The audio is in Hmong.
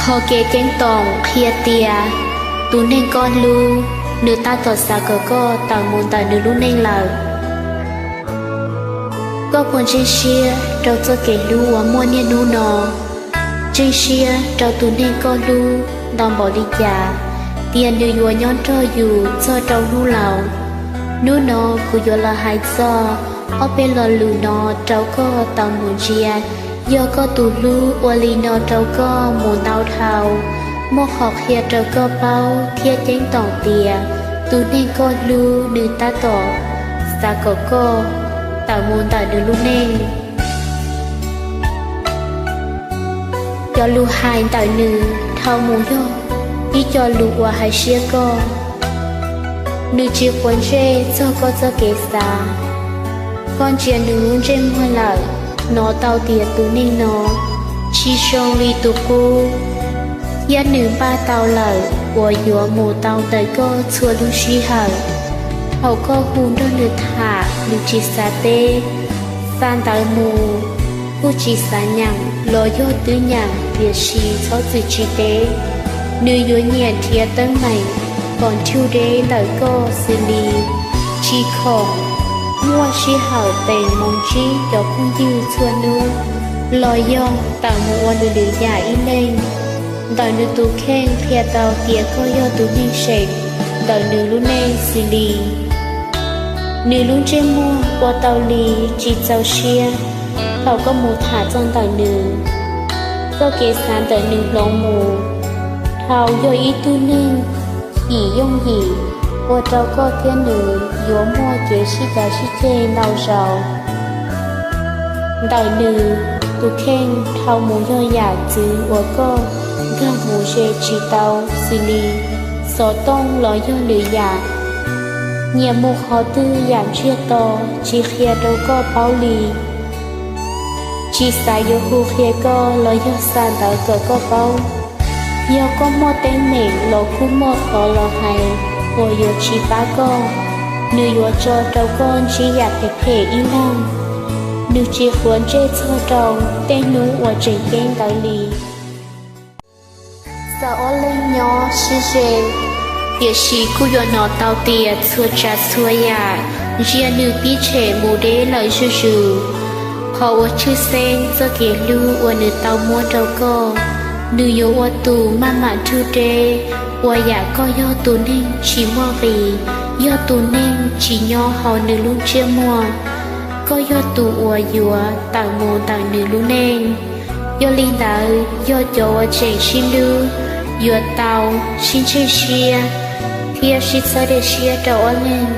Qhov kev ceeb toom qhia tias tus neeg koj hlub, nws tab tom xav kom koj tawm mus ntawm nws lub neej lawm. Koj puas ntseeg siab rau txoj kev hlub uas muaj niaj hnub no? Ntseeg siab rau tus neeg koj hlub ntau npaum li cas, tias nws yuav nyob nrog yus txog rau hnub laus. Hnub no kuv yuav los hais txog ob peb lo lus no rau koj tau mus ntsia. Yog koj tus hlub ua li no rau koj mus ntau dhau, muaj qhov qhia rau koj paub thiab ceeb toom tias tus neeg koj hlub nws tab tom xav kom koj tawm mus ntawm nws lub neej. Cov lus hais ntawm nws dhau mus yog ib co lus uas hais siab koj. Nws tsis quav ntsej txog koj txoj kev xav. Koj ntsia nws lub ntsej muag lawm, hnov tau tias tus neeg no tsis zoo li tus qub, thiab nws npaj tau lawm uas yuav mus tau ntawm koj txhua lub sij hawm. Thaum koj hu nrog nws tham, nws tsis xav teb. Xa ntawv mus, kuj tsis xav nyeem los yog twb nyeem tiam sis txhob txwm tsis teb. Nws yuav nyiam nrhiav teeb meem kom nrhug deb ntawm koj xws li tsis khoom, muaj sij hawm teem mus ntsib cov phooj ywg txhua hnub, los yog tawm mus ua lwm lwm yam ib leeg. Ntawm nws tus kheej qhia tau tias koj yog tus neeg seem ntawm nws lub neej xws li nws lub ntsej muag ua tau li tsis txaus siab thaum koj mus tham txog ntawm nws. Txoj kev xav ntawm nws hloov mus dhau, yog ib tug neeg yim yooj yim, ua rau koj thiab nws yuav muaj kev sib cav sib ceg ntau zaus. Ntawm nws tus kheej dhau mus yog yam txwv uas koj nkag mus ze tsis tau, xws li xov tooj los yog lwm yam. Nyiam mus qhov twg yam ntsiag to tsis qhia rau koj paub li. Tsis xav yuav hu qhia koj los yog xa ntawv kom koj paub. Yog koj muaj teeb meem los kuj muaj qhov los hais uas yuav tsis pab koj. Nws yuav tso rau koj ntsib yam phem phem ib leeg. Nws tsis quav ntsej txog rau tej hnub uas tseem ceeb ntawd li. Txawm ob leeg nyob sib ze, tiam sis kuj yuav hnov tau tias txhua tsav txhua yam ntsia nws pib tshem mus deb lawm zuj zus. Qhov uas tshwj xeeb txoj kev hlub uas nws tau muab rau koj, nws yuav ua tus maj mam nrug deb, ua yam koj yog tus neeg tsis muaj nqis, yog tus neeg tsis nyob hauv nws lub ntsiab muag. Koj yog tus uas yuav tawm mus ntawm nws lub neej. Yog li ntawd, yog cov uas tseem sib hlub yuav tau sib ntseeg siab thiab sib txhawb dej siab rau ob leeg.